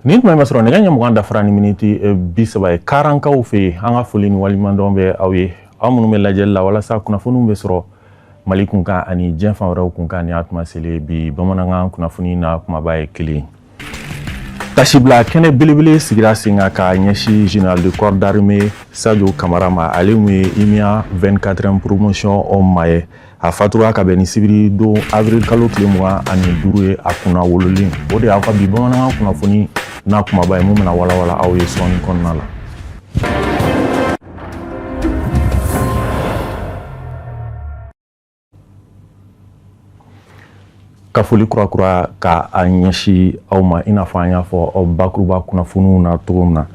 Nin tuma in b'a sɔrɔ nɛgɛ ɲɛ 20 dafara ni miniti 30 ye Karankaw fɛ yen. An ka foli ni waleɲumandɔn bɛ aw ye, aw minnu bɛ lajɛli la walasa kunnafoniw bɛ sɔrɔ Mali kunkan ani diɲɛ fan wɛrɛw kunkan. Ni a tuma selen bi, bamanankan kunnafoni na kumaba ye kelen. Tasibila kɛnɛ belebele sigira sen kan ka ɲɛsin général de corps d'armée Sadio Kamara ma, ale mun ye IMIA 24e promotion o maa ye. A fatura ka bɛn ni sibiri don avril kalo tile 25 ye a kunna wololen. O de y'aw ka bi bamanankan kunnafoni n'a kumaba ye, mun bɛna walawala aw ye sɔɔni kɔnɔna la. Ka foli kurakura ka a ɲɛsin aw ma, i n'a fɔ an y'a fɔ aw bakuruba kunnafoniw na cogo min na,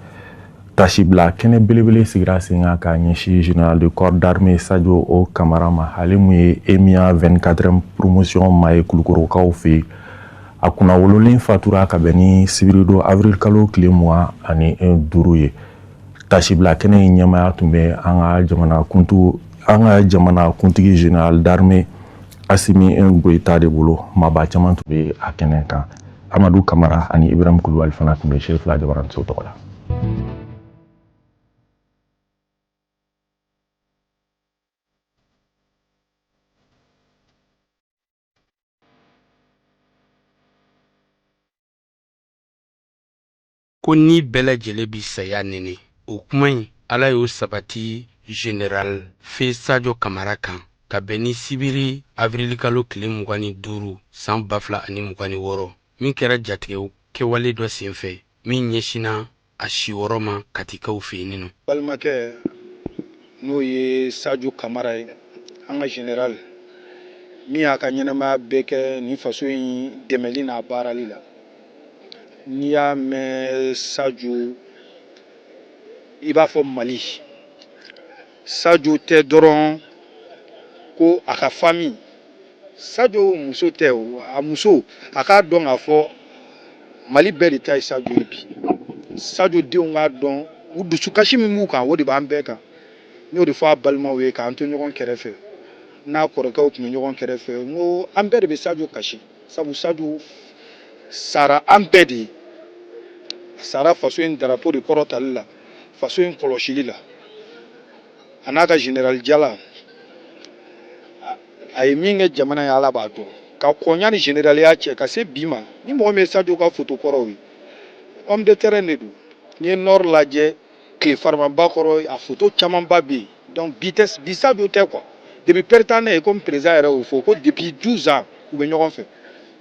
tasibila kɛnɛ belebele sigira sen kan ka ɲɛsin général de corps d'armée Sadio o Kamara ma, ale mun ye EMIA 24e promotion maa ye Kulukorokaw fɛ yen. A kunna wololen fatura ka bɛn ni sibiridon avril kalo tile 25 ye. Tasibila kɛnɛ in ɲɛmaaya tun bɛ an ka jamana kuntigi général d'armée Asimi Goyita de bolo. Maaba caman tun bɛ a kɛnɛ kan. Amadu Kamara ani Ibrahim Kulubali fana tun bɛ Sefila Jabaranso tɔgɔ la. Ko ni bɛɛ lajɛlen bi saya nɛnɛ, o kuma in, Ala y'o sabati général feu Sadio Kamara kan ka bɛn ni sibiri avirilikalo tile 25 san 2026, min kɛra jatigɛ kɛwale dɔ senfɛ min ɲɛsinna a siyɔrɔ ma Katikaw fɛ yen nɔ. Balimakɛ, n'o ye Sadio Kamara ye, an ka général min y'a ka ɲɛnamaya bɛɛ kɛ nin faso in dɛmɛli n'a baarali la. N'i y'a mɛn Sadio, i b'a fɔ Mali. Sadio tɛ dɔrɔn ko a ka famille, Sadio muso tɛ o, a muso a k'a dɔn k'a fɔ Mali bɛɛ de ta ye Sadio ye bi. Sadio denw k'a dɔn u dusukasi min b'u kan, o de b'an bɛɛ kan. N y'o de fɔ a balimaw ye k'an to ɲɔgɔn kɛrɛfɛ, n'a kɔrɔkɛw tun bɛ ɲɔgɔn kɛrɛfɛ, n ko an bɛɛ de bɛ Sadio kasi, sabu Sadio sara an bɛɛ de ye. A sara faso in darapo de kɔrɔtali la, faso in kɔlɔsili la. A n'a ka général jala, a ye min kɛ jamana ye, Ala b'a dɔn. Ka kɔn yanni généraliya cɛ ka se bi ma, ni mɔgɔ min ye Sadio ka photo kɔrɔw ye, homme de terrain de don. N'i ye nord lajɛ, tile farimaba kɔrɔ, a photo camanba bɛ yen. Donc bi tɛ, bi Sadio tɛ quoi. Depuis Prytanée, comme président yɛrɛ y'o fɔ ko depuis 12 ans u bɛ ɲɔgɔn fɛ.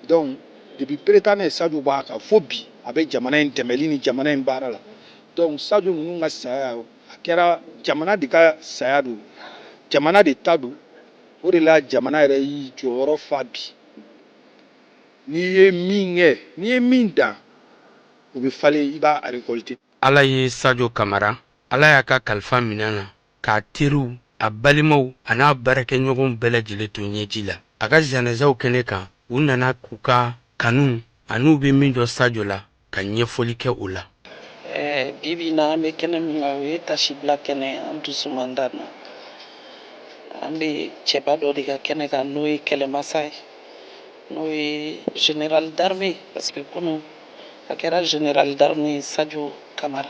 Donc depuis Prytanée, Sadio b'a kan fo bi, a bɛ jamana in dɛmɛli ni jamana in baara la. Donc Sadio ninnu ka saya, a kɛra jamana de ka saya don, jamana de ta don. O de la jamana yɛrɛ y'i jɔyɔrɔ fa bi. N'i ye min kɛ, n'i ye min dan, o bɛ falen, i b'a récolter. Ala ye Sadio Kamara, Ala y'a ka kalifa minɛ na k'a teriw, a balimaw a n'a baarakɛɲɔgɔnw bɛɛ lajɛlen to ɲɛji la. A ka janazaw kɛnɛ kan, u nana k'u ka kanu an'u bɛ min dɔn Sadio la ka ɲɛfɔli kɛ o la. Bi bi na, an bɛ kɛnɛ min kan, o ye tasibila kɛnɛ. An dusu man d'an na. An bɛ cɛba dɔ de ka kɛnɛ kan, n'o ye kɛlɛmasa ye, n'o ye général d'armée, parce que kunun a kɛra général d'armée Sadio Kamara.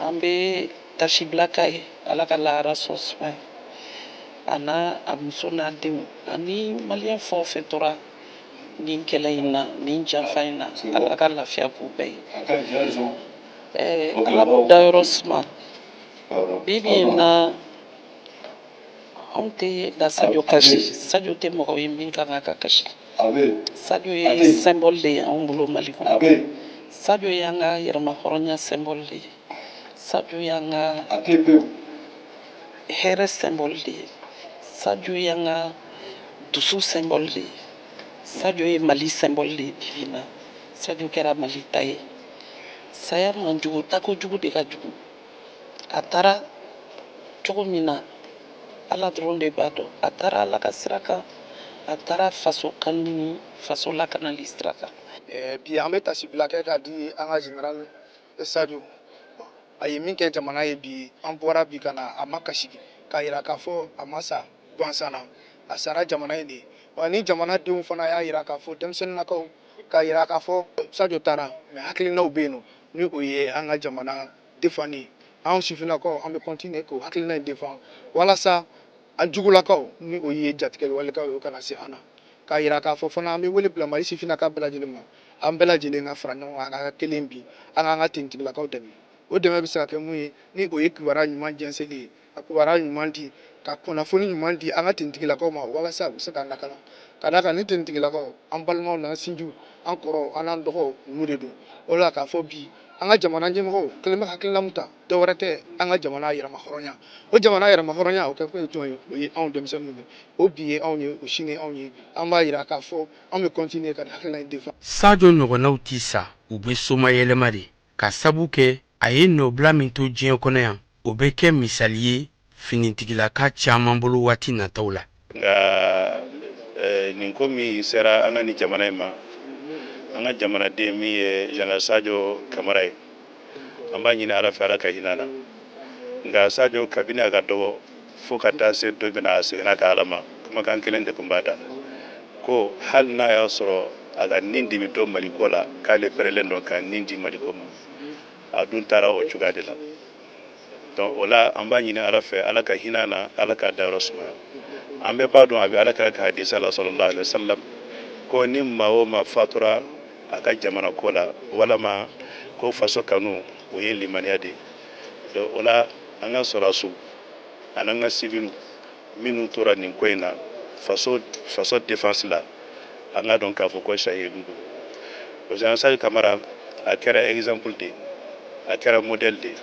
An bɛ tasibila k'a ye, Ala ka lahara sɔn suma ye, a n'a a muso n'a denw ani maliyɛn fɛn o fɛn tora nin kɛlɛ in na, nin janfa in na, Ala ka lafiya k'u bɛɛ ye. Ala b'u dayɔrɔ suma. Bi bi in na, anw tɛ da Sadio kasi. Sadio tɛ mɔgɔ ye min kan ka kasi. Sadio ye symbole de ye anw bolo Mali kɔnɔ. Sadio y'an ka yɛrɛma hɔrɔnya symbole de ye. Sadio y'an ka hɛrɛ symbole de ye. Sadio y'an ka dusu symbole de ye. Sadio ye Mali symbole de ye. Bi bi in na, Sadio kɛra Mali ta ye. Saya man jugu, tako jugu de ka jugu. A taara cogo min na, Ala dɔrɔn de b'a dɔn. A taara Ala ka sira kan, a taara faso kanu ni faso lakanali sira kan. Bi an bɛ tasibila kɛ k'a di an ka général Sadio. A ye min kɛ jamana ye, bi an bɔra bi ka na a ma kasi k'a yira k'a fɔ a ma sa gansan na, a sara jamana in de ye. Wa ni jamanadenw fana y'a yira k'a fɔ denmisɛnninnakaw K'a yira k'a fɔ Sadio taara, mais hakilinaw bɛ yen nɔ, ni o ye an ka jamana défendre ye. Anw sifinnakaw, an bɛ continuer k'o hakilina in défendre walasa an jugulakaw, ni o ye jatigɛwalekaw ye, o kana se an na. K'a yira k'a fɔ fana, an bɛ wele bila Mali sifinnaka bɛɛ lajɛlen ma, an bɛɛ lajɛlen ka fara ɲɔgɔn kan, an ka kɛ kelen bi, an k'an ka tenitigilakaw dɛmɛ. O dɛmɛ bɛ se ka kɛ mun ye? Ni o ye kibaruya ɲuman jɛnsɛnli ye, ka kibaruya ɲuman di, ka kunnafoni ɲuman di an ka tenitigilakaw ma, walasa u bɛ se k'an lakana. Ka d'a kan ni tenitigilakaw, an balimaw n'an sinjiw, an kɔrɔw, an n'an dɔgɔw, ninnu de don. O la, k'a fɔ bi, an ka jamana ɲɛmɔgɔw kɛlen bɛ hakilina min ta, dɔwɛrɛ tɛ, an ka jamana yɛrɛmahɔrɔnya. O jamana yɛrɛmahɔrɔnya, o kɛ kun ye jɔn ye? O ye anw denmisɛnninw ye. O bi ye anw ye, o sini ye anw ye. An b'a yira k'a fɔ anw bɛ continuer ka nin hakilina in défendre. Sajo ɲɔgɔnnaw ti sa, u bɛ somayɛlɛma de, ka sabu kɛ a ye nɔbila min to diɲɛ kɔnɔ yan, o bɛ kɛ misali ye finitigilaka caman bolo waati nataw la. Nka nin ko min sera an ka nin jamana in ma, an ka jamanaden min ye général Sadio Kamara ye, an b'a ɲini Ala fɛ, Ala ka hinɛ na. Nka Sadio, kabini a ka dɔgɔ fo ka taa se don min na a seginna ka Ala ma, kumakan kelen de tun b'a da ko hali n'a y'a sɔrɔ a ka nin di bɛ to Maliko la, k'ale pɛrɛlen don ka nin di Maliko ma. A dun taara o cogoya de la. Donc o la, an b'a ɲini Ala fɛ, Ala ka hinɛ na, Ala ka dayɔrɔ sumaya. An bɛɛ b'a dɔn, a bɛ Ala kira ka hadisa la, sallallahu alaihi wasallam, ko ni maa o maa fatura a ka jamana ko la, walama ko faso kanu, o ye limaniya de ye. Donc o la, an ka sɔrɔdasiw ani an ka civil minnu tora nin ko in na, faso défense la, an ka dɔn k'a fɔ ko sahidu don. Parce que Sadio Kamara, a kɛra exemple de ye, a kɛra modèle de ye.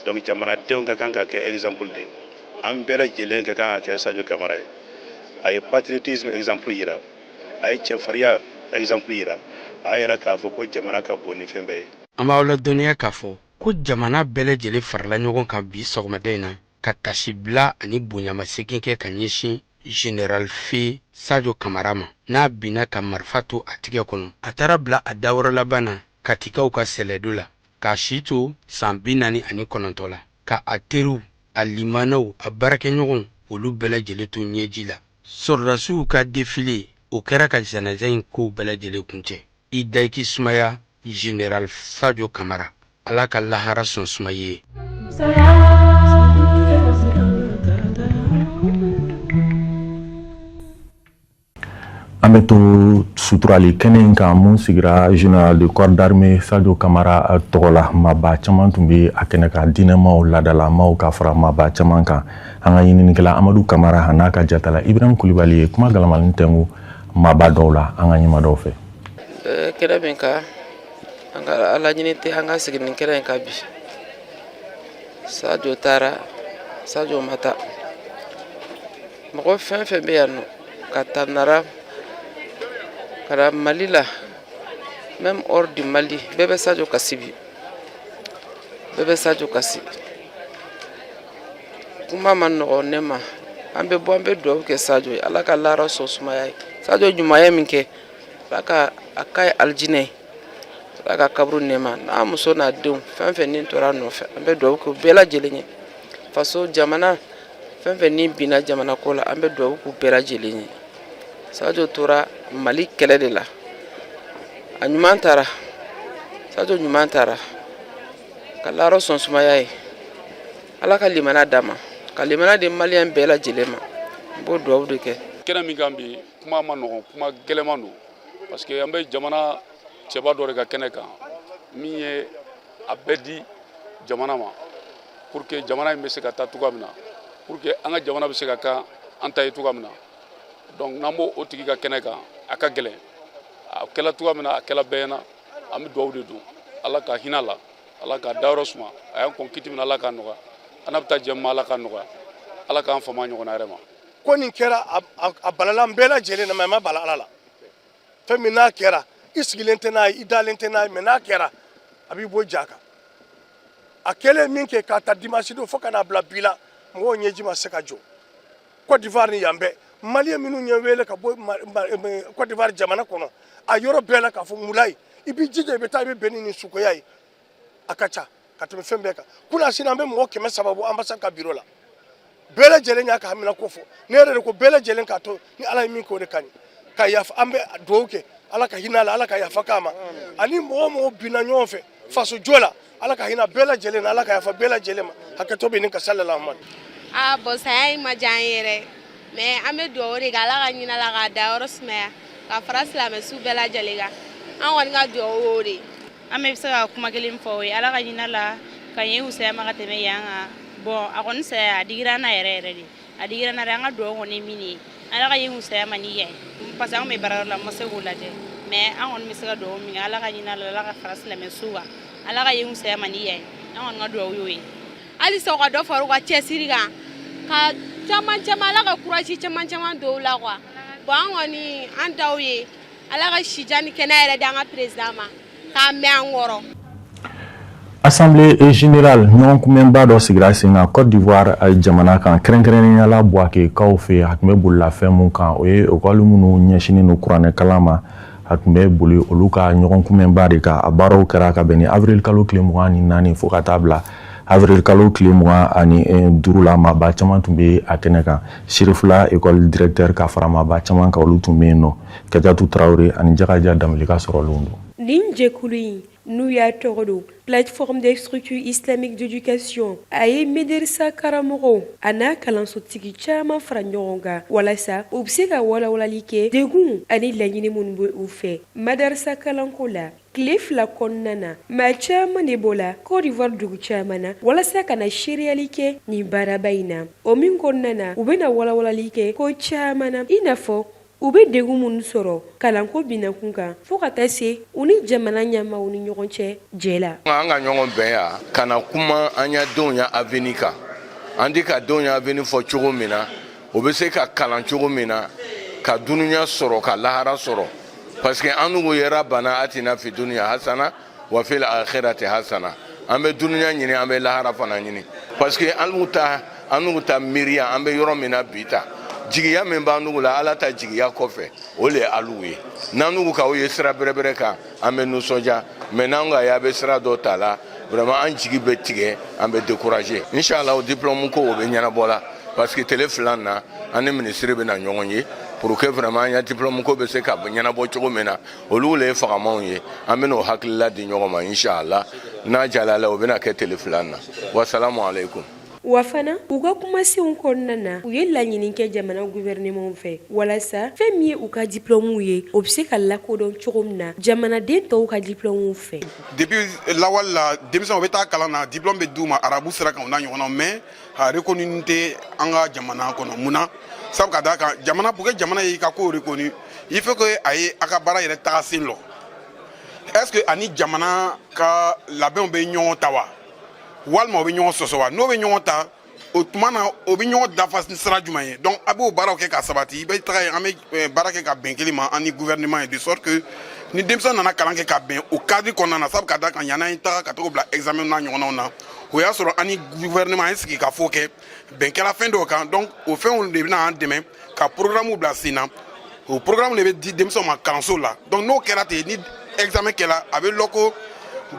Donc jamanadenw ka kan ka kɛ exemple de ye, an bɛɛ lajɛlen ka kan ka kɛ Sadio Kamara ye. A ye patriotisme exemple yira, a ye cɛfarinya exemple yira, a yɛrɛ k'a fɔ ko jamana ka bon ni fɛn bɛɛ ye. An b'aw ladɔnniya k'a fɔ ko jamana bɛɛ lajɛlen farala ɲɔgɔn kan bi sɔgɔmada in na ka tasibila ani bonyamasegin kɛ ka ɲɛsin général feu Sadio Kamara ma, n'a binna ka marifa to a tigɛ kɔnɔ, a taara bila a dayɔrɔ laban na Katikaw ka sɛlɛdo la, k'a si to san 49 la, ka a teriw, a limanaw, a baarakɛɲɔgɔnw, olu bɛɛ lajɛlen to ɲɛji la. Sɔrɔdasiw ka défilé, o kɛra ka janaja in kow bɛɛ lajɛlen kuncɛ. I da i k'i sumaya, général Sadio Kamara, Ala ka lahara sɔn suma ye. An bɛ to suturali kɛnɛ in kan mun sigira général de corps d'armée Sadio Kamara tɔgɔ la. Maaba caman tun bɛ a kɛnɛ kan, diinɛmaw, laadalamaw, ka fara maaba caman kan. An ka ɲininikɛla Amadu Kamara a n'a ka jatala Ibrahim Kulibali ye kuma galamani tɛnku maaba dɔw la, an ka ɲɛma dɔw fɛ. Kɛnɛ min kan, an ka alaɲini tɛ an ka sigi nin kɛnɛ in kan bi. Sadio taara, Sadio ma taa. Mɔgɔ fɛn fɛn bɛ yan nɔ, ka taa Nara ka na Mali la, même hors du Mali, bɛɛ bɛ Sadio kasi bi, bɛɛ bɛ Sadio kasi. Kuma ma nɔgɔ ne ma. An bɛ bɔ, an bɛ dugawu kɛ Sadio ye, Ala ka lahara sɔn sumaya ye. Sadio ɲumanya min kɛ, Ala ka a ka ye alijinɛ ye, Ala ka kaburu nɛɛma n'a muso n'a denw, fɛn fɛn ni tora a nɔfɛ. An bɛ dugawu kɛ u bɛɛ lajɛlen ye. Faso, jamana, fɛn fɛn ni binna jamana ko la, an bɛ dugawu k'u bɛɛ lajɛlen ye. Sadio tora Mali kɛlɛ de la. A ɲuman taara, Sadio ɲuman taara, ka lahara sɔn sumaya ye. Ala ka limana d'a ma, ka limana di Maliyɛn bɛɛ lajɛlen ma. N b'o dugawu de kɛ. Kɛnɛ min kan bi, kuma ma nɔgɔn, kuma gɛlɛman don, parce que an bɛ jamana cɛba dɔ de ka kɛnɛ kan min ye a bɛɛ di jamana ma pour que jamana in bɛ se ka taa cogoya min na, pour que an ka jamana bɛ se ka kan an ta ye cogoya min na. Donc n'an b'o o tigi ka kɛnɛ kan, a ka gɛlɛn. A kɛla cogoya min na, a kɛla bɛɛ ɲɛna. An bɛ dugawu de don, Ala ka hinɛ la, Ala ka dayɔrɔ suma. A y'an kɔn kiti min na, Ala k'a nɔgɔya. An n'a bɛ taa jɛ min ma, Ala k'a nɔgɔya. Ala k'an fama ɲɔgɔnna yɛrɛ ma. Ko nin kɛra, a balala n bɛɛ lajɛlen na, mais a ma bala Ala la. Fɛn min n'a kɛra, i sigilen tɛ n'a ye, i dalen tɛ n'a ye, mais n'a kɛra, a b'i bɔ ja kan. A kɛlen min kɛ, k'a ta dimanche don fo ka n'a bila bi la, mɔgɔw ɲɛji ma se ka jɔ. Côte d'Ivoire ni yan bɛɛ, Maliyɛn minnu ye wele ka bɔ Côte d'Ivoire jamana kɔnɔ, a yɔrɔ bɛɛ la, k'a fɔ Mulayi, i b'i jija, i bɛ taa, i bɛ bɛn ni nin sukoya ye. A ka ca ka tɛmɛ fɛn bɛɛ kan. Kunna sini, an bɛ mɔgɔ 300 bɔ ambassade ka bureau la. Bɛɛ lajɛlen y'a ka hamina ko fɔ. Ne yɛrɛ de ko bɛɛ lajɛlen k'a to ni Ala ye min k'o de ka ɲi, ka yafa. An bɛ dugawu kɛ. Ala ka hinɛ a la, Ala ka yafa k'a ma. Ani mɔgɔ o mɔgɔ binna ɲɔgɔn fɛ faso jɔ la, Ala ka hinɛ bɛɛ lajɛlen na, Ala ka yafa bɛɛ lajɛlen ma. Hakɛto bɛ nin ka salala Muhamadu. Aa bon, saya in ma diya an ye yɛrɛ, mais an bɛ dugawu de kɛ, Ala ka hinɛ la k'a dayɔrɔ sumaya, ka fara silamɛ su bɛɛ lajɛlen kan. An kɔni ka dugawu y'o de ye. An bɛ se ka kuma kelen fɔ, o ye Ala ka hinɛ la ka yen wusaya ma ka tɛmɛ yan kan. Bon, a kɔni saya, a digira an na yɛrɛ yɛrɛ de, a digira an na dɛ. An ka dugawu kɔni ye min ye, Ala ka yen wusaya ma ni yan ye, parce que an bɛ baarayɔrɔ la, n ma se k'o lajɛ, mais an kɔni bɛ se ka dugawu min kɛ, Ala ka hinɛ la, Ala ka fara silamɛ su kan, Ala ka yen wusaya ma ni yan ye. An kɔni ka dugawu y'o ye. Halisa u ka dɔ fara u ka cɛsiri kan, ka caman caman, Ala ka courage caman caman don u la quoi. Bon, an kɔni an daw ye Ala ka sijan ni kɛnɛya yɛrɛ di an ka président ma k'a mɛn an kɔrɔ. Assemblée générale ɲɔgɔnkunbɛnba dɔ sigira sen kan Côte d'Ivoire jamana kan, kɛrɛnkɛrɛnnenya la Buwakekaw fɛ. A tun bɛ bolila fɛn mun kan, o ye ekɔli minnu ɲɛsinnen don kuranɛ kalan ma. A tun bɛ boli olu ka ɲɔgɔnkunbɛnba de kan. A baaraw kɛra ka bɛn ni avril kalo tile 24 fo ka taa bila avril kalo tile 25 la. Maaba caman tun bɛ a kɛnɛ kan, Sirifila école directeur ka fara maaba caman kan, olu tun bɛ yen nɔ. Kajatu Tarawele ani Jakaja Danbele ka sɔrɔlenw don. Nin jɛkulu in, n'u y'a tɔgɔ don Plateforme des structures islamiques d'éducation, a ye medersa karamɔgɔw a n'a kalansotigi caman fara ɲɔgɔn kan walasa u bɛ se ka walawalali kɛ degun ani laɲini minnu bɛ u fɛ madarasa kalanko la. Tile 2 kɔnɔna na, maa caman de bɔla Côte d'Ivoire dugu caman na walasa ka na seereyali kɛ nin baaraba in na, o min kɔnɔna na u bɛna walawalali kɛ ko caman na, i n'a fɔ u bɛ degun minnu sɔrɔ kalanko binakun kan, fo ka taa se u ni jamana ɲɛmaaw ni ɲɔgɔn cɛ jɛ la. An ka ɲɔgɔn bɛn yan ka na kuma an ya denw ya avenir kan. An di ka denw ya avenir fɔ cogo min na, o bɛ se ka kalan cogo min na, ka dunuya sɔrɔ, ka lahara sɔrɔ, parce que an n'u ye rabbana atina fi dunya hasana wa fil akhirati hasana. An bɛ dunuya ɲini, an bɛ lahara fana ɲini, parce que an n'u ta, an n'u ta miiriya, an bɛ yɔrɔ min na bi ta, jigiya min b'an n'u la, Ala ta jigiya kɔfɛ, o le ye aluw ye. N'an n'u ka o ye sira bɛrɛbɛrɛ kan, an bɛ nisɔndiya, mais n'an ka ye a bɛ sira dɔ ta la, vraiment an jigi bɛ tigɛ, an bɛ décourager. Inshallah, o diplôme ko, o bɛ ɲɛnabɔ la, parce que tele 2 na, an ni ministre bɛ na ɲɔgɔn ye pour que vraiment an ya diplôme ko bɛ se ka ɲɛnabɔ cogo min na. Olu le ye fagamaw ye, an bɛ n'o hakilila di ɲɔgɔn ma inshallah. N'a jala la, o bɛna kɛ tele 2 na. Wasalamu aleykum. Wa fana, u ka kumasenw kɔnɔna na, u ye laɲini kɛ jamana gouvernement fɛ walasa fɛn min ye u ka diplôme ye, o bɛ se ka lakodɔn cogo min na jamanaden tɔw ka diplôme fɛ. Depuis lawale la, denmisɛnw bɛ taa kalan na, diplôme bɛ d'u ma arabu sira kan, o n'a ɲɔgɔnnaw, mais a reconnu tɛ an ka jamana kɔnɔ. Mun na? Sabu ka d'a kan, jamana, pour que jamana y'i ka ko reconnu, il faut que a ye a ka baara yɛrɛ taga sen lɔ. Est ce que ani jamana ka labɛnw bɛ ɲɔgɔn ta wa, walima o bɛ ɲɔgɔn sɔsɔ wa? N'o bɛ ɲɔgɔn ta, o tuma na o bɛ ɲɔgɔn dafa ni sira jumɛn ye? Donc a b'o baaraw kɛ ka sabati. I bɛ taga yen, an bɛ baara kɛ ka bɛn kelen ma, an ni gouvernement ye, de sorte que ni denmisɛn nana kalan kɛ ka bɛn o cadre kɔnɔna na. Sabu ka d'a kan, yanni an ye taga ka t'o bila examen n'a ɲɔgɔnnaw na, o y'a sɔrɔ an ni gouvernement an ye sigi ka fɔ kɛ, bɛn kɛra fɛn dɔw kan. Donc o fɛnw de bɛna an dɛmɛ ka programme bila sen na. O programme de bɛ di denmisɛnw ma kalanso la. Donc n'o kɛra ten, ni examen kɛra, a bɛ lɔn ko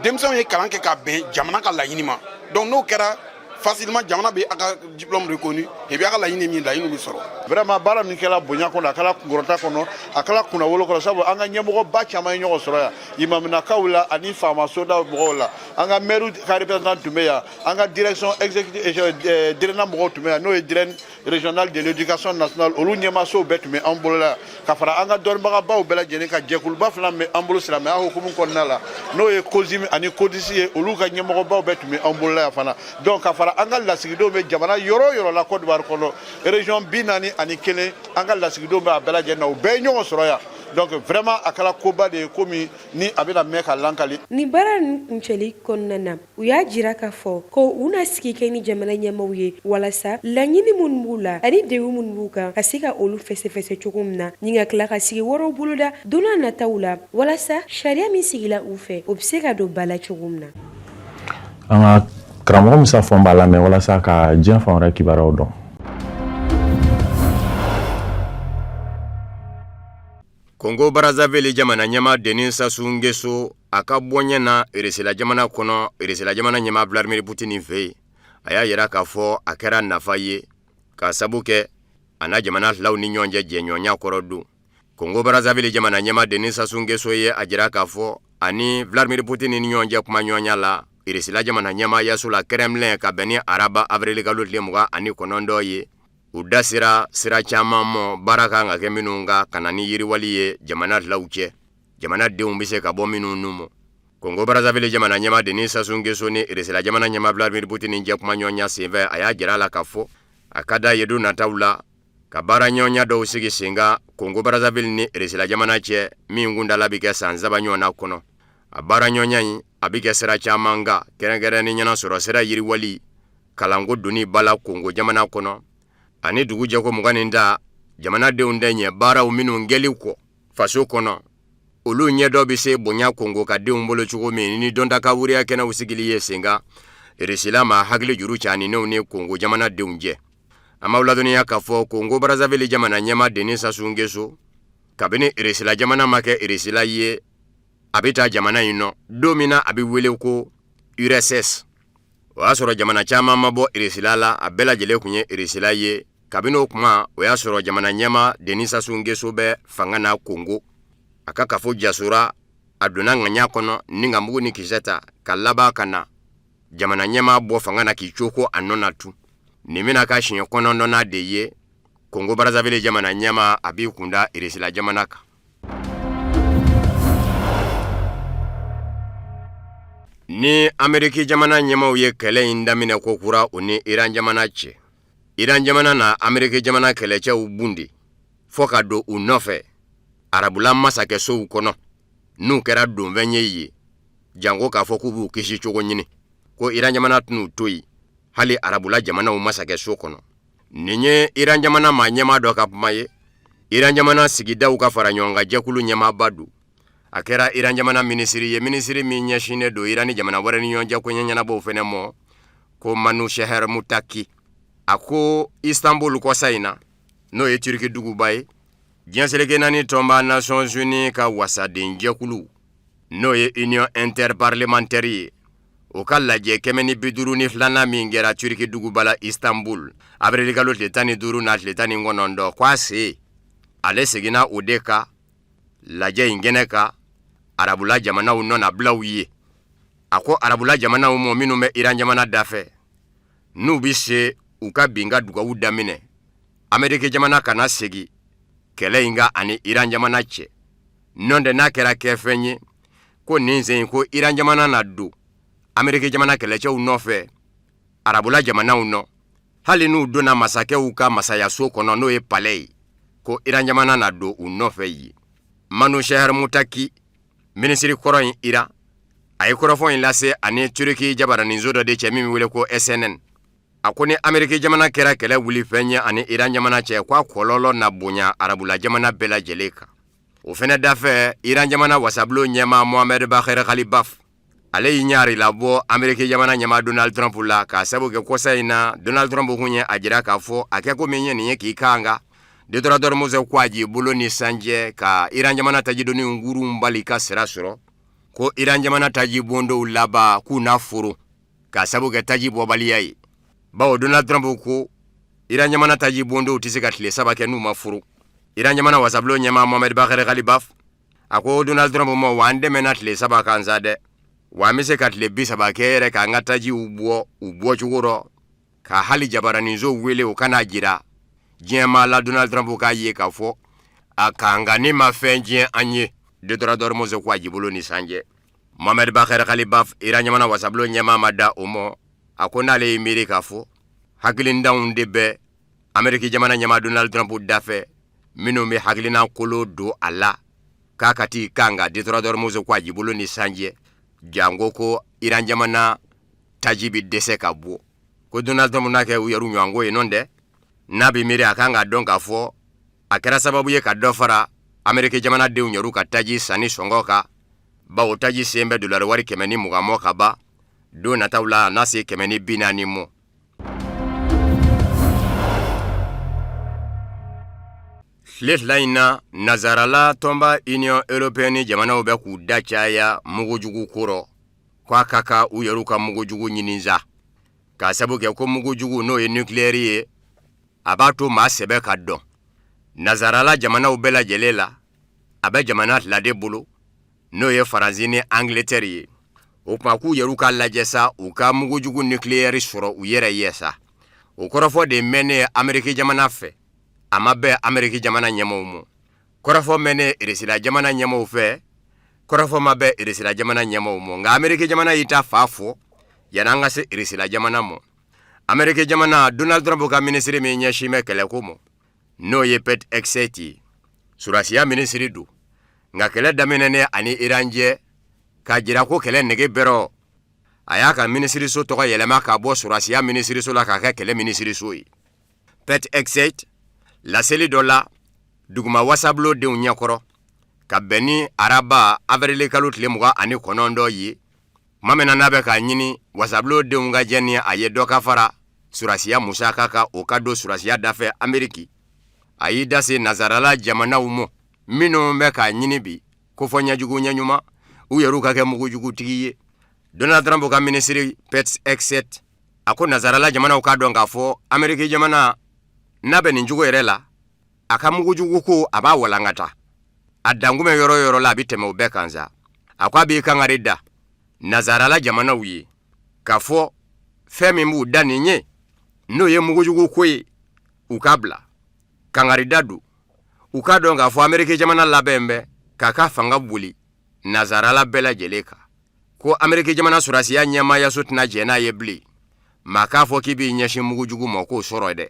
denmisɛnw ye kalan kɛ ka bɛn jamana ka laɲini ma. Donc n'o kɛra, facilement jamana bɛ a ka diplôme reconnu et puis a ka laɲini min, laɲini bɛ sɔrɔ. Vraiment, baara min kɛra bonya kɔnɔ, a kɛra kunkɔrɔta kɔnɔ, a kɛra kunnawolo kɔnɔ, sabu an ka ɲɛmɔgɔba caman ye ɲɔgɔn sɔrɔ yan, imaminakaw la ani faama sodaw mɔgɔw la. An ka maire ka représentant tun bɛ yan, an ka direction exécutive DRENA mɔgɔw tun bɛ yan, n'o ye Direction régionale de l'éducation nationale, olu ɲɛmaasow bɛɛ tun bɛ an bolo la, ka fara an ka dɔnnibagabaw bɛɛ lajɛlen ka jɛkuluba fila bɛ an bolo silamɛya hukumu kɔnɔna la, n'o ye COSIM ani CODIS ye, olu ka ɲɛmɔgɔbaw bɛɛ tun bɛ an bolo la yan fana. Donc ka fara an ka lasigidenw bɛ jamana yɔrɔ o yɔrɔ la Côte d'Ivoire kɔnɔ, région 41, an ka lasigidenw bɛ a bɛɛ lajɛlen na, u bɛɛ ye ɲɔgɔn sɔrɔ yan. Donc vraiment, a kɛra koba de ye, komi ni a bɛna mɛn ka lankali. Nin baara ninnu kuncɛli kɔnɔna na, u y'a jira k'a fɔ ko u na sigi kɛ ni jamana ɲɛmaaw ye walasa laɲini minnu b'u la ani degun minnu b'u kan, ka se ka olu fɛsɛfɛsɛ cogo min na, ni ka tila ka sigi wɛrɛw boloda don n'a nataw la, walasa sariya min sigila u fɛ, o bɛ se ka don ba la cogo min na. An ka karamɔgɔ Musa Fɔnba lamɛn walasa ka diɲɛ fan wɛrɛ kibaruyaw dɔn. Kongo Brazzaville jamana ɲɛmaa Denis Sassou Nguesso, a ka bɔɲɛ na Irisila jamana kɔnɔ, Irisila jamana ɲɛmaa Vladimir Poutine fɛ yen, a y'a yira k'a fɔ a kɛra nafa ye, k'a sabu kɛ a n'a jamana filaw ni ɲɔgɔn cɛ jɛɲɔgɔnya kɔrɔ don. Kongo Brazzaville jamana ɲɛmaa Denis Sassou Nguesso ye a jira k'a fɔ a ni Vladimir Putin ni ɲɔgɔn cɛ kumaɲɔgɔnya la Irisila jamana ɲɛmaayaso la Kremlin ka bɛn ni araba avirilikalo tile 29 ye. U da sera sira caman ma baara kan ka kɛ minnu kan ka na ni yiriwali ye jamana filaw cɛ, jamanadenw bɛ se ka bɔ minnu nu mɔ. Kongo Brazzaville jamana ɲɛmaa Denis Sassou Nguesso ni Irisila jamana ɲɛmaa Vladimir Putin cɛ kumaɲɔgɔnya senfɛ, a y'a jira a la k'a fɔ a ka d'a ye don nataw la ka baaraɲɔgɔnya dɔw sigi sen kan Kongo Brazzaville ni Irisila jamana cɛ min kuntaala bɛ kɛ san 3 ɲɔgɔnna kɔnɔ. A baaraɲɔgɔnya in a bɛ kɛ sira caman kan, kɛrɛnkɛrɛnnenya la sɔrɔ sira yiriwali, kalanko donni ba la Kongo jamana kɔnɔ ani dugu jɛko 20 nin ta jamanadenw tɛ ɲɛ baaraw minnu kɛli kɔ faso kɔnɔ, olu ɲɛdɔ bɛ se bonya Kongo ka denw bolo cogo min ni dɔnta ka wuriya kɛnɛw sigili ye sen kan Irisila ma hakili juru caninenw ni Kongo jamana denw cɛ. An b'aw ladɔnniya k'a fɔ Kongo Brazzaville jamana ɲɛmaa Denis Sassou Nguesso kabini Irisila jamana ma kɛ Irisila ye, a bɛ taa jamana in nɔ don min na a bɛ wele ko URSS. O y'a sɔrɔ jamana caman ma bɔ Irisila la, a bɛɛ lajɛlen tun ye Irisila ye. Kabini o kuma, o y'a sɔrɔ jamana ɲɛmaa Denis Sassou Nguesso bɛ fanga na Kongo. A ka kafo jasora, a donna ŋaɲa kɔnɔ ni ka mugu ni kisɛ ta ka laban ka na jamana ɲɛmaa bɔ fanga na k'i coko a nɔ na tun. Nin bɛna k'a siɲɛ 9nan de ye Kongo Brazzaville jamana ɲɛmaa a b'i kunda Irisila jamana kan. Ni Ameriki jamana ɲɛmaaw ye kɛlɛ in daminɛ ko kura u ni Iran jamana cɛ, Iran jamana na Ameriki jamana kɛlɛcɛw bunde fɔ ka don u nɔfɛ arabula masakɛsow kɔnɔ n'u kɛra donfɛn ye yen, janko k'a fɔ k'u b'u kisi cogo ɲini ko Iran jamana tɛn'u to yen hali arabula jamanaw masakɛso kɔnɔ. Nin ye Iran jamana maa ɲɛmaa dɔ ka kuma ye. Iran jamana sigidaw ka fara ɲɔgɔn kan jɛkulu ɲɛmaaba don. A kɛra Iran jamana minisiri ye, minisiri min ɲɛsinnen don Iran ni jamana wɛrɛ ni ɲɔgɔn cɛ koɲɛ ɲɛnabɔw fɛnɛ mɔ, ko Manushehar Mutaki. A ko Istanbul kɔsa in na, n'o ye Turki duguba ye, diɲɛ seleke naani tɔnba Nations Unies ka wasaden jɛkulu, n'o ye Union interparlementaire ye, o ka lajɛ 152nan min kɛra Turki duguba la Istanbul avirilikalo tile 15 n'a tile 19, ko a se ale seginna o de kan lajɛ in kɛnɛ kan arabula jamanaw nɔnabilaw ye. A ko arabula jamanaw mɔ minnu bɛ Iran jamana dafɛ, n'u bɛ se u ka bin ka dugawu daminɛ Ameriki jamana kana segin kɛlɛ in kan ani Iran jamana cɛ, nɔntɛ n'a kɛra kɛfɛn ye ko nin sen ko Iran jamana na don Ameriki jamana kɛlɛcɛw nɔfɛ arabula jamanaw nɔ, hali n'u donna masakɛw ka masayaso kɔnɔ n'o ye palais ye, ko Iran jamana na don u nɔfɛ yen. Manushehar Mutaki, minisiri kɔrɔ in Iran, a ye kɔrɔfɔ in lase ani Turki jabaraninso dɔ de cɛ min bɛ wele ko SNN. A ko ni Ameriki jamana kɛra kɛlɛ wulifɛn ye ani Iran jamana cɛ, k'a kɔlɔlɔ na bonya arabula jamana bɛɛ lajɛlen kan. O fɛnɛ dafɛ, Iran jamana wasabulon ɲɛmaa Mohamed Bagher Ghalibaf, ale y'i ɲari labɔ Ameriki jamana ɲɛmaa Donald Trump la k'a sabu kɛ kɔsa in na Donald Trump kun ye a jira k'a fɔ a kɛ ko min ye nin ye k'i kan ka détroit d'Ormuz ko a ji bolo ni sanjɛ ka Iran jamana tajidoni kurun bali ka sira sɔrɔ, ko Iran jamana taji bondow laban k'u na foro k'a sabu kɛ taji bɔbaliya ye, bawo Donald Trump ko Iran jamana taji bondow tɛ se ka tile 3 kɛ n'u ma foro. Iran jamana wasabulon ɲɛmaa Mohamed Bagher Ghalibaf a ko Donald Trump ma, wa an dɛmɛna tile 3 kan sa dɛ, wa an bɛ se ka tile 30 kɛ yɛrɛ k'an ka tajiw bɔ u bɔcogo rɔ, ka hali jabaraninso wele o kana jira diɲɛmaa la. Donald Trump k'a ye k'a fɔ a kankanni ma fɛn tiɲɛ an ye détroit d'Ormuz ko a jibolo ni sanjɛ. Mohamed Bagher Ghalibaf, Iran jamana wasabulon ɲɛmaa ma da o mɔ. A ko n'ale ye miiri k'a fɔ hakilintanw de bɛ Ameriki jamana ɲɛmaa Donald Trump dafɛ minnu bɛ hakilina kolo don a la k'a ka t'i kan ka détroit d'Ormuz ko a jibolo ni sanjɛ, janko ko Iran jamana taji bɛ dɛsɛ ka bɔ, ko Donald Trump n'a kɛ u yɛrɛ ɲɔgɔnko ye. Nɔ tɛ n'a bɛ miiri a kan k'a dɔn k'a fɔ a kɛra sababu ye ka dɔ fara Ameriki jamanadenw yɛrɛ ka taji sanni sɔngɔ kan, bawo taji sen bɛ dolari wari 120 mɔ ka ban, don nataw la a n'a se 140 mɔ. Tile fila in na, nazarala tɔnba Union européenne jamanaw bɛ k'u da caya mugujugu ko rɔ, ko a ka kan u yɛrɛw ka mugujugu ɲini sa, k'a sabu kɛ ko mugujugu n'o ye nucléaire ye, a b'a to maa sɛbɛ ka dɔn nazarala jamanaw bɛɛ lajɛlen la. a bɛ jamana fila de bolo, n'o ye Faransi ni Angleterre ye. O tuma k'u yɛrɛw ka lajɛ sa, u ka mugujugu nucléaire sɔrɔ u yɛrɛ ye sa. O kɔrɔfɔ de mɛnnen Ameriki jamana fɛ, a ma bɛn Ameriki jamana ɲɛmaaw ma. Kɔrɔfɔ mɛnnen Irisila jamana ɲɛmaaw fɛ, kɔrɔfɔ ma bɛn Irisila jamana ɲɛmaaw ma. Nka Ameriki jamana y'i ta fa fɔ yanni an ka se Irisila jamana ma. Ameriki jamana Donald Trump ka minisiri min ɲɛsin bɛ kɛlɛko ma, n'o ye Pete Hegseth ye, sɔrɔdasiya minisiri don. Nka kɛlɛ daminɛnen a ni Iran cɛ, k'a jira ko kɛlɛ nege bɛrɔ, a y'a ka minisiriso tɔgɔ yɛlɛma ka bɔ sɔrɔdasiya minisiriso la k'a kɛ kɛlɛ minisiriso ye. Pete Hegseth laseli dɔ la duguma wasabulon denw ɲɛkɔrɔ ka bɛn ni araba avril kalo tile 29 ye, tuma min na n'a bɛ k'a ɲini wasabulon denw ka jɛn ni a ye dɔ ka fara sɔrɔdasiya musaka kan, o ka don sɔrɔdasiya dafɛ Ameriki, a y'i da se nazarala jamanaw ma minnu bɛ k'a ɲini bi ko fɔ ɲɛjugu ɲɛɲuman u yɛrɛw ka kɛ mugujugutigi ye. Donald Trump ka minisiri Pete Hegseth a ko nazarala jamanaw k'a dɔn k'a fɔ Ameriki jamana n'a bɛ nin cogo yɛrɛ la, a ka mugujugu ko a b'a walankata a dankunbɛ yɔrɔ o yɔrɔ la, a bɛ tɛmɛ o bɛɛ kan sa. A ko a b'i kangari da nazarala jamanaw ye k'a fɔ fɛn min b'u da nin ye, n'o ye mugujugu ko ye, u k'a bila. Kangarida don, u k'a dɔn k'a fɔ Ameriki jamana labɛn bɛ k'a ka fanga boli nazarala bɛɛ lajɛlen kan, ko Ameriki jamana sɔrɔdasiya ɲɛmaayaso tɛna jɛn n'a ye bilen maa k'a fɔ k'i b'i ɲɛsin mugujugu ma k'o sɔrɔ dɛ.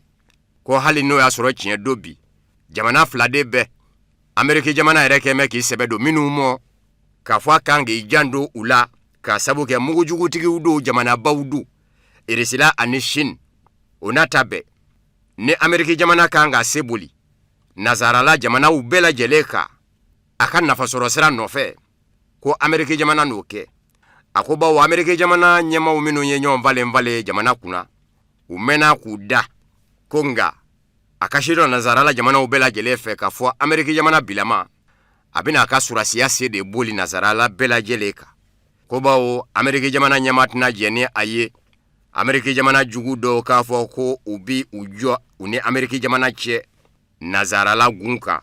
Ko hali n'o y'a sɔrɔ tiɲɛ don bi jamana fila de bɛ Ameriki jamana yɛrɛ kɛn bɛ k'i sɛbɛ don minnu mɔ, k'a fɔ a kan k'i janto u la k'a sabu kɛ mugujugutigiw don, jamanabaw don, Irisila ani Chine. O n'a ta bɛɛ, ni Ameriki jamana kan ka se boli nazarala jamanaw bɛɛ lajɛlen kan a ka nafasɔrɔ sira nɔfɛ, ko Ameriki jamana n'o kɛ. A ko bawo Ameriki jamana ɲɛmaaw minnu ye ɲɔgɔn falen falen jamana kunna, u mɛnna k'u da ko nka a ka sidɔn nazarala jamanaw bɛɛ lajɛlen fɛ k'a fɔ Ameriki jamana bilama a bɛna a ka sɔrɔdasiya se de boli nazarala bɛɛ lajɛlen kan, ko bawo Ameriki jamana ɲɛmaa tɛna jɛn ni a ye Ameriki jamana jugu dɔw k'a fɔ ko u bi u jɔ u ni Ameriki jamana cɛ nazarala gun kan.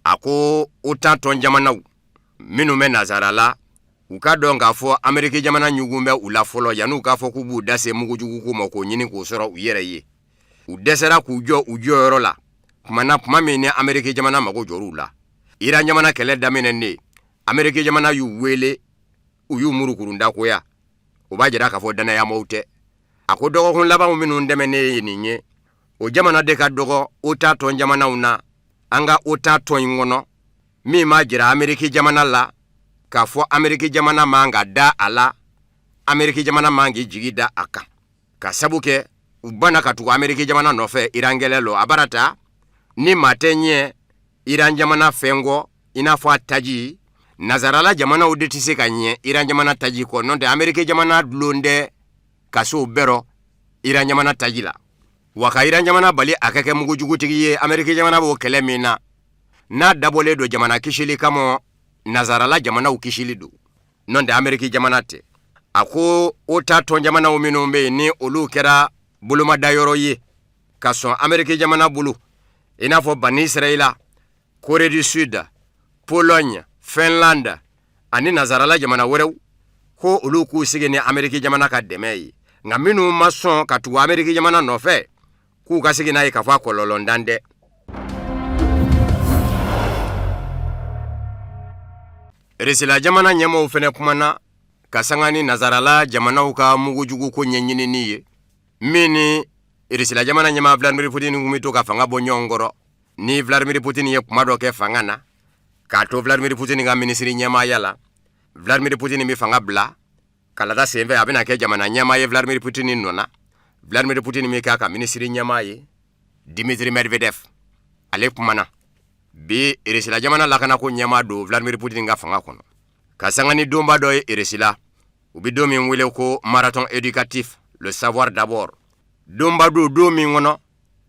A ko OTAN tɔn jamanaw minnu bɛ nazarala, u k'a dɔn k'a fɔ Ameriki jamana ɲugun bɛ u la fɔlɔ yanni u k'a fɔ k'u b'u da se mugujugu ko ma k'o ɲini k'o sɔrɔ u yɛrɛ ye. U dɛsɛra k'u jɔ u jɔyɔrɔ la tuma na, tuma min ni Ameriki jamana mago jɔr'u la. Iran jamana kɛlɛ daminɛnen, Ameriki jamana y'u wele, u y'u murukurundakoya. O b'a jira k'a fɔ dannayamɔgɔw tɛ. A ko dɔgɔkun labanw minnu tɛmɛnen ye nin ye, o jamana de ka dɔgɔ OTAN tɔn jamanaw na an ka OTAN tɔn in kɔnɔ, min b'a jira Ameriki jamana la k'a fɔ Ameriki jamana man ka da a la, Ameriki jamana man k'i jigi da a kan, ka sabu kɛ u banna ka tugu Ameriki jamana nɔfɛ Iran kɛlɛ lɔ. A bara ta ni maa tɛ ɲɛ Iran jamana fɛn kɔ, i n'a fɔ a taji, nazarala jamanaw de tɛ se ka ɲɛ Iran jamana taji kɔ, n'o tɛ Ameriki jamana dulon tɛ ka se o bɛɛ rɔ Iran jamana taji la. Wa ka Iran jamana bali a ka kɛ mugujugutigi ye, Ameriki jamana b'o kɛlɛ min na, n'a dabɔlen don jamana kisili kama, nazarala jamanaw kisili don, n'o tɛ Ameriki jamana tɛ. A ko OTAN tɔn jamanaw minnu bɛ yen ni olu kɛra bolomadayɔrɔ ye ka sɔn Ameriki jamana bolo, i n'a fɔ Bani Israɛla, Corée du Sud, Pologne, Finlande ani nazarala jamana wɛrɛw, ko olu k'u sigi ni Ameriki jamana ka dɛmɛ ye. Nka minnu ma sɔn ka tugu Ameriki jamana nɔfɛ, k'u ka sigi n'a ye k'a fɔ a kɔlɔlɔntan tɛ. Irisila jamana ɲɛmaaw fɛnɛ kumana ka sanga ni nazarala jamanaw ka mugujugu ko ɲɛɲinini ye, min ni Irisila jamana ɲɛmaa Vladimir Putin kun bɛ to ka fanga bɔ ɲɔgɔn kɔrɔ. Ni Vladimir Putin ye kuma dɔ kɛ fanga na, k'a to Vladimir Putin ka minisiri ɲɛmaaya la, Vladimir Putin bɛ fanga bila kalata senfɛ, a bɛna kɛ jamana ɲɛmaa ye Vladimir Putin nɔ na. Vladimir Putin bɛ k'a ka minisiri ɲɛmaa ye. Dimitri Medvedev, ale kumana bi. Irisila jamana lakanako ɲɛmaa don Vladimir Putin ka fanga kɔnɔ, ka sanga ni donba dɔ ye Irisila, u bɛ don min wele ko marathon éducatif, le savoir d'abord. Donba don, don min kɔnɔ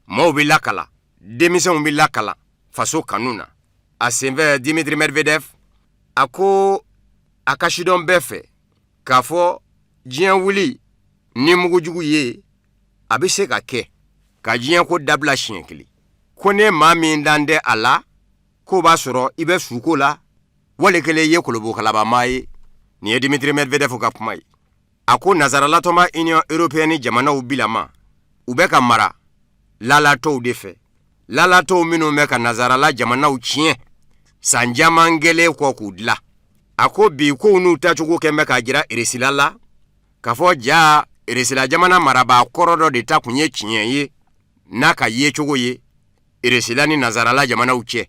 maaw bɛ lakala, denmisɛnw bɛ lakala faso kanu na. A senfɛ, Dimitri Medvedev a ko a ka sidɔn bɛɛ fɛ k'a fɔ diɲɛ wuli ni mugujugu ye, a bɛ se ka kɛ ka diɲɛ ko dabila siɲɛ kelen, ko ne maa min dan tɛ a la. K'o b'a sɔrɔ i bɛ suko la, wali kelen i ye kolobokalaba ye. Nin ye Dimitri Medvedev ka kuma ye. A ko nazaralatɔnba Union européenne jamanaw bilama, u bɛ ka mara lalatɔw de fɛ, lalatɔw minnu bɛ ka nazarala jamanaw tiɲɛ san caman kɛlen kɔ k'u dila. A ko bi kow n'u tacogo kɛn bɛ k'a jira Irisila la k'a fɔ ja Irisila jamana marabaa kɔrɔ dɔ de ta kun ye tiɲɛ ye n'a ka yecogo ye Irisila ni nazarala jamanaw cɛ,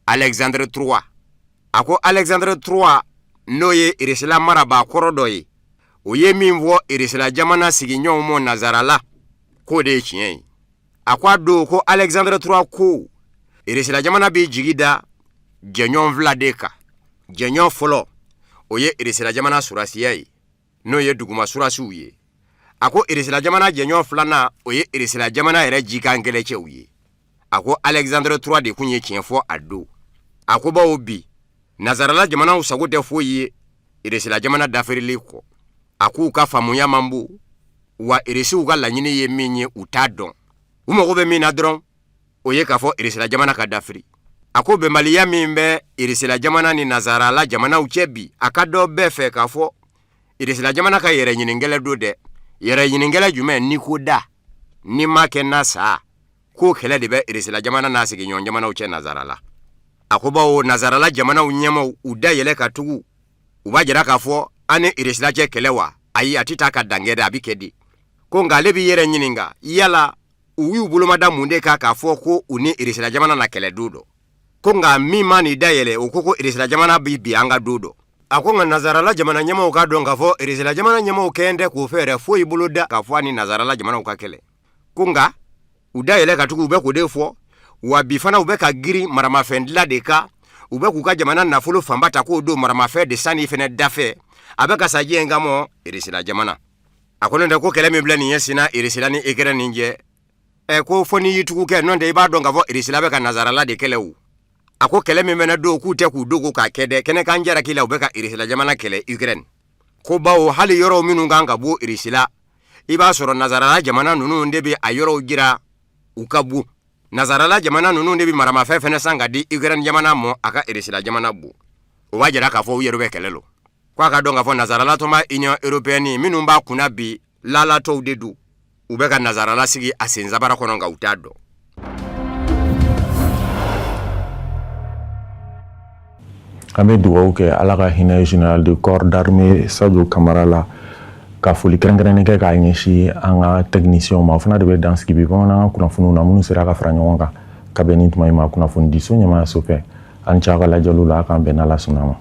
Alexandre III. A ko Alexandre III, n'o ye Irisila marabaa kɔrɔ dɔ ye, o ye min fɔ Irisila jamana sigiɲɔgɔnw ma nazarala, k'o de ye tiɲɛ ye. A ko a don ko Alexandre III ko Irisila jamana b'i jigi da jɛɲɔgɔn fila de kan. Jɛɲɔgɔn fɔlɔ, o ye Irisila jamana surasiya ye, n'o ye duguma surasiw ye. A ko Irisila jamana jɛɲɔgɔn filanan, o ye Irisila jamana yɛrɛ jikan kɛlɛcɛw ye. A ko Alexandre III de kun ye tiɲɛ fɔ a don. A ko bawo bi nazarala jamanaw sago tɛ foyi ye Irisila jamana dafirili kɔ. A k'u ka faamuya man bon, wa Irisiw ka laɲini ye min ye, u t'a dɔn. U mago bɛ min na dɔrɔn, o ye k'a fɔ Irisila jamana ka dafiri. A ko bɛnbaliya min bɛ Irisila jamana ni nazarala jamanaw cɛ bi, a ka dɔn bɛɛ fɛ k'a fɔ Irisila jamana ka yɛrɛ ɲini kɛlɛ don dɛ. Yɛrɛ ɲini kɛlɛ jumɛn? Ni ko da ni ma kɛ na sa, k'o kɛlɛ de bɛ Irisila jamana n'a sigiɲɔgɔn jamanaw cɛ nazarala. A ko bawo nazarala jamanaw ɲɛmaw u da yɛlɛ ka tugu, u b'a jira k'a fɔ an ni Irisila cɛ kɛlɛ wa? Ayi, a tɛ taa ka dan kɛ dɛ, a bɛ kɛ di. Ko nka ale b'i yɛrɛ ɲininka yala u y'u bolomada mun de kan k'a fɔ ko u ni Irisila jamana na kɛlɛ don dɔ. Ko nka min ma n'i da yɛlɛ, o ko ko Irisila jamana bɛ bin an ka don dɔ. A ko nka nazarala jamana ɲɛmaw k'a dɔn k'a fɔ Irisila jamana ɲɛmaw kɛn tɛ k'o fɛɛrɛ foyi boloda k'a fɔ a ni nazarala jamanaw ka kɛlɛ. Ko nka u da yɛlɛ ka tugu, u bɛ k'o de fɔ wa bi fana u bɛ ka girin maramafɛn dila de kan. U bɛ k'u ka jamana nafolo fanba ta k'o don maramafɛn de sanni fɛnɛ dafɛ. A bɛ ka sa diɲɛ kama Irisila jamana. A ko n'o tɛ ko kɛlɛ min filɛ nin ye senna Irisila ni Ukraine cɛ, ɛ ko fo n'i y'i tugu kɛ, n'o tɛ i b'a dɔn k'a fɔ Irisila bɛ ka nazarala de kɛlɛ o. A ko kɛlɛ min fɛnɛ don, k'u tɛ k'u dogo k'a kɛ dɛ, kɛnɛkan jalaki la, u bɛ ka Irisila jamana kɛlɛ Ukraine. Ko bawo hali yɔrɔw minnu kan ka bɔ Irisila, i b'a sɔrɔ nazarala jamana ninnu de bɛ a yɔrɔw jira u ka bon. Nazarala jamana ninnu de bɛ maramafɛn fɛnɛ san ka di Ukraine jamana ma a ka Irisila jamana bon. O b'a jira k'a fɔ u yɛrɛ bɛ kɛlɛ lo. Ko a ka dɔn k'a fɔ nazarala tɔnba Union européenne minnu b'a kunna bi, lalatɔw de don. U bɛ ka nazarala sigi a sen sabara kɔnɔ, nka u t'a dɔn. An bɛ dugawu kɛ Ala ka hinɛ général de corps d'armée Sadio Kamara la, ka foli kɛrɛnkɛrɛnnen kɛ k'a ɲɛsin an ka techniciens ma. O fana de bɛ dan sigi bi bamanankan kunnafoniw na minnu sera ka fara ɲɔgɔn kan ka bɛn ni tuma in ma kunnafonidiso ɲɛmaayaso fɛ. An ci aw ka lajɛliw la, a k'an bɛn n'Ala sɔnna ma.